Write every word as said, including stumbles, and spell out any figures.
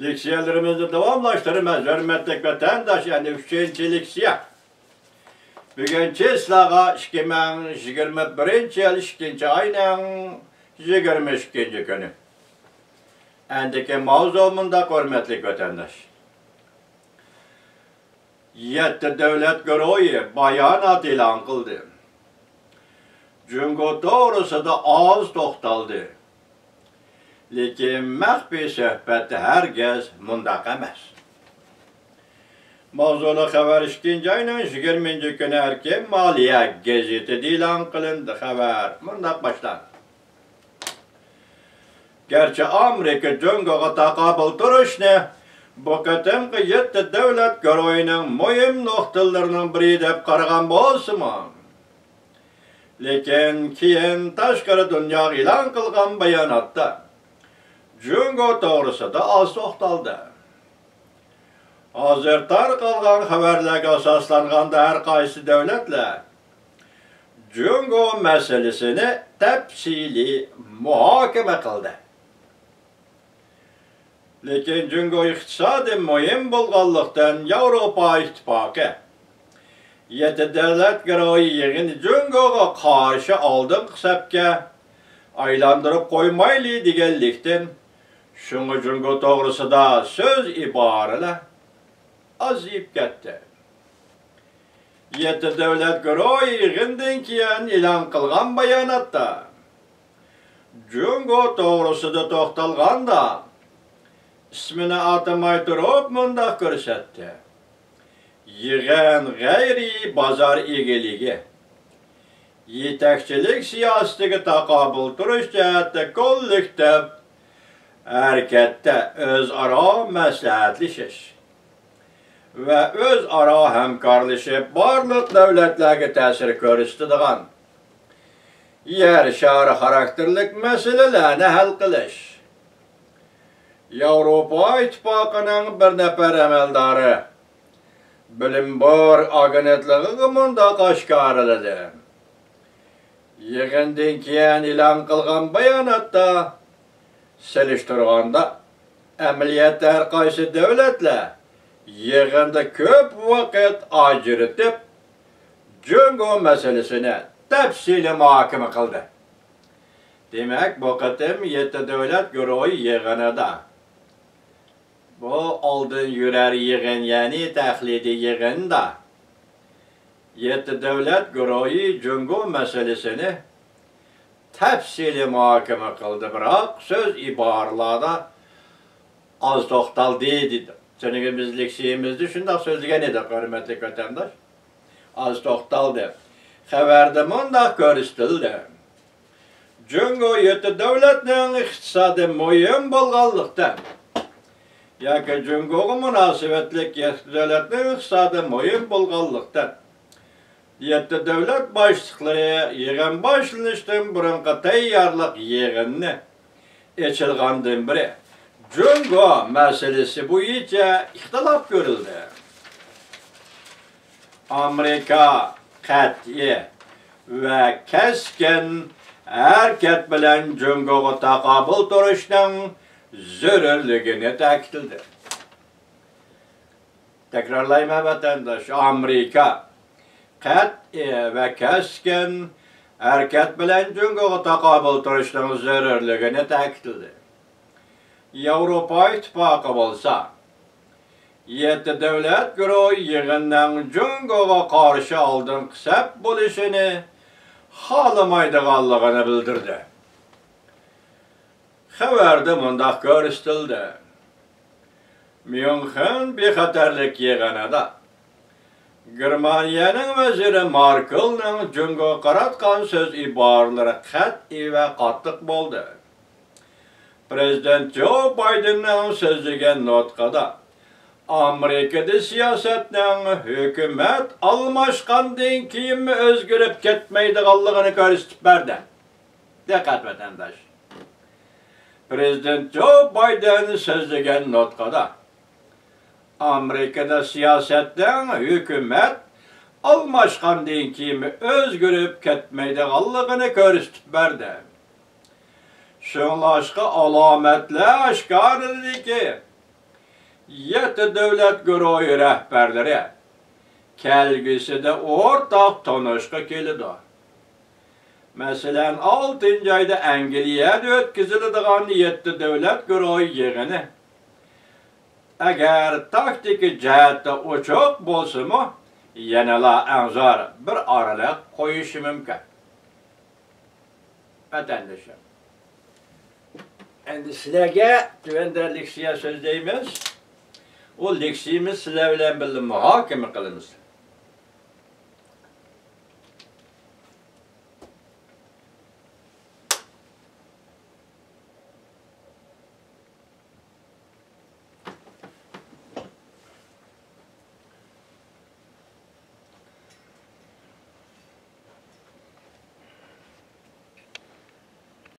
لېكسىيەلىرىمىزنى داۋاملاشتۇرىمىز، ھۆرمەتلىك ۋەتەنداش، ئەنە ئۈچىنچى لېكسىيە. بۈگۈنكى سىلەرگە ئىككى مىڭ يىگىرمە بىرىنچى يىل ئىككىنچى ئاينىڭ يىگىرمە ئىككىنچى كۈنى. ئەندىكى ماۋزۇ مۇنداق، ھۆرمەتلىك ۋەتەنداش. يەتتە دۆلەت گۇرۇھى بايانات ئېلان قىلدى. جۇڭگو توغرىسىدا ئاز توختالدى. لېكىن مەخپىي سۆھبەت ھەرگىز مۇنداق ئەمەس. ماۋزۇلۇق خەۋەر ئىككىنچى ئاينىڭ يىگىرمىنچى كۈنى ئەركىن مالىيە گېزىتىدە ئېلان قىلىندى. خەۋەر مۇنداق باشلاندى. گەرچە ئامېرىكا جۇڭگوغا تاقابىل تۇرۇشنى بۇ قېتىمقى يەتتە دۆلەت گۇرۇھىنىڭ مۇھىم نۇقتىلىرىنىڭ بىرى دەپ قارىغان بولسىمۇ، لېكىن كېيىن تاشقىرى دۇنياغا ئېلان قىلغان باياناتتا جۇڭگو توغرىسىدا ئاز توختالدى. ھازىر تارقالغان خەۋەرلەرگە ئاساسلانغاندا، ھەر قايسى دۆلەتلەر جۇڭگو مەسىلىسىنى تەپسىلىي مۇھاكىمە قىلدى. لېكىن جۇڭگو ئىقتىسادى مۇھىم بولغانلىقتىن، ياۋروپا ئىتتىپاقى يەتتە دۆلەت گۇرۇھى يىغىنى جۇڭگوغا قارشى ئالدىنقى سەپكە ئايلاندۇرۇپ قويمايلى دېگەنلىكتىن، شۇڭا جۇڭگو توغرىسىدا سۆز ئىبارىلەر ئازىيىپ كەتتى. يەتتە دۆلەت گۇرۇھى يىغىندىن كېيىن ئېلان قىلغان باياناتتا، جۇڭگو توغرىسىدا توختالغاندا، ئىسمىنى ئاتىماي تۇرۇپ مۇنداق كۆرسەتتى: يىغىن غەيرىي بازار ئىگىلىكى، يېتەكچىلىك سىياسىتىگە تاقابىل تۇرۇش جەھەتتە كوللېكتىپ ھەرىكەتتە ئۆزئارا مەسلىھەتلىشىش ۋە ئۆزئارا ھەمكارلىشىپ، بارلىق دۆلەتلەرگە تەسىر كۆرسىتىدىغان يەر شارى خاراكتېرلىك مەسىلىلەرنى ھەل قىلىش. ياۋروپا ئىتتىپاقىنىڭ بىر نەپەر ئەمەلدارى بلومبېرگ ئاگېنتلىقىغا مۇنداق ئاشكارىلىدى: يىغىندىن كېيىن ئېلان قىلغان باياناتتا سېلىشتۇرغاندا، ئەمەلىيەتتە ھەر قايسى دۆلەتلەر يىغىندا كۆپ ۋاقىت ئاجرىتىپ، جۇڭگو مەسىلىسىنى تەپسىلىي مۇھاكىمە قىلدى. دېمەك، بۇ قېتىم يەتتە دۆلەت گۇرۇھى يىغىنىدا، بۇ ئالدىن يۈرەر يىغىن، يەنى تەقلىدىي يىغىندا، يەتتە دۆلەت گۇرۇھى جۇڭگو مەسىلىسىنى تەپسىلىي مۇھاكىمە قىلدى، بىراق سۆز ئىبارىلەردە ئاز توختالدى دېدى. چۈنكى بىز لېكسىيىمىزدە شۇنداق سۆزلىگەن ئىدۇق، ھۆرمەتلىك ۋەتەنداش. ئاز توختالدى. خەۋەردە مۇنداق كۆرسىتىلدى: جۇڭگو يەتتە دۆلەتنىڭ ئىقتىسادى مۇھىم بولغانلىقتىن، ياكى جۇڭگوغا مۇناسىۋەتلىك يەتتە دۆلەتنىڭ ئىقتىسادى مۇھىم بولغانلىقتىن، يەتتە دۆلەت باشلىقلىرى يىغىن باشلىنىشتىن بۇرۇنقى تەييارلىق يىغىنىنى ئېچىلغاندىن بېرى جۇڭگو مەسىلىسى بويىچە ئىختىلاپ كۆرۈلدى. ئامېرىكا قەتئىي ۋە كەسكىن ھەرىكەت بىلەن جۇڭگوغا تاقابىل تۇرۇشنىڭ زۆرۈرلۈكىنى تەكىتلىدى. تەكرارلايمەن، ۋەتەنداش، ئامېرىكا قەتئىي ۋە كەسكىن ھەرىكەت بىلەن جۇڭگوغا تاقابىل تۇرۇشنىڭ زۆرۈرلۈكىنى تەكىتلىدى. ياۋروپا ئىتتىپاقى بولسا، يەتتە دۆلەت گۇرۇھى يىغىننىڭ جۇڭگوغا قارشى ئالدىنقى سەپ بولۇشىنى خالىمايدىغانلىقىنى بىلدۈردى. خەۋەردە مۇنداق كۆرسىتىلدى: ميۇنخېن بىخەتەرلىك يىغىنىدا گېرمانىيەنىڭ ۋەزىرى ماركېلنىڭ جۇڭگوغا قاراتقان سۆز ئىبارىلىرى قەتئىي ۋە قاتتىق بولدى. پىرېزىدېنت جو بايدېننىڭ سۆزلىگەن نۇتقىدا ئامېرىكىدا سىياسەتنىڭ ھۆكۈمەت ئالماشقاندىن كېيىنمۇ ئۆزگىرىپ كەتمەيدىغانلىقىنى كۆرسىتىپ بەردى. دىققەت، ۋەتەنداش! پىرېزىدېنت جو بايدېن سۆزلىگەن نۇتقىدا ئامېرىكىدا سىياسەتنىڭ ھۆكۈمەت ئالماشقاندىن كېيىنمۇ ئۆزگىرىپ كەتمەيدىغانلىقىنى كۆرسىتىپ بەردى. شۇڭلاشقا ئالامەتلەر ئاشكارىلىدىكى، يەتتە دۆلەت گۇرۇھى رەھبەرلىرى كەلگۈسىدە ئورتاق تونۇشقا كېلىدۇ. مەسىلەن، ئالتىنچى ئايدا ئەنگلىيەدە ئۆتكۈزۈلىدىغان يەتتە دۆلەت گۇرۇھى يىغىنى، ئەگەر تاكتىكا جەھەتتە ئوچۇق بولسىمۇ، يەنىلا ئەڭ زور بىر ئارىلىق قويۇشى مۇمكىن. ۋەتەندىشىم، ئەمدى سىلەرگە تۆۋەندە لېكسىيە سۆزلەيمىز. ئۇ لېكسىيىمىز سىلەر بىلەن بىللە مۇھاكىمە قىلىمىز.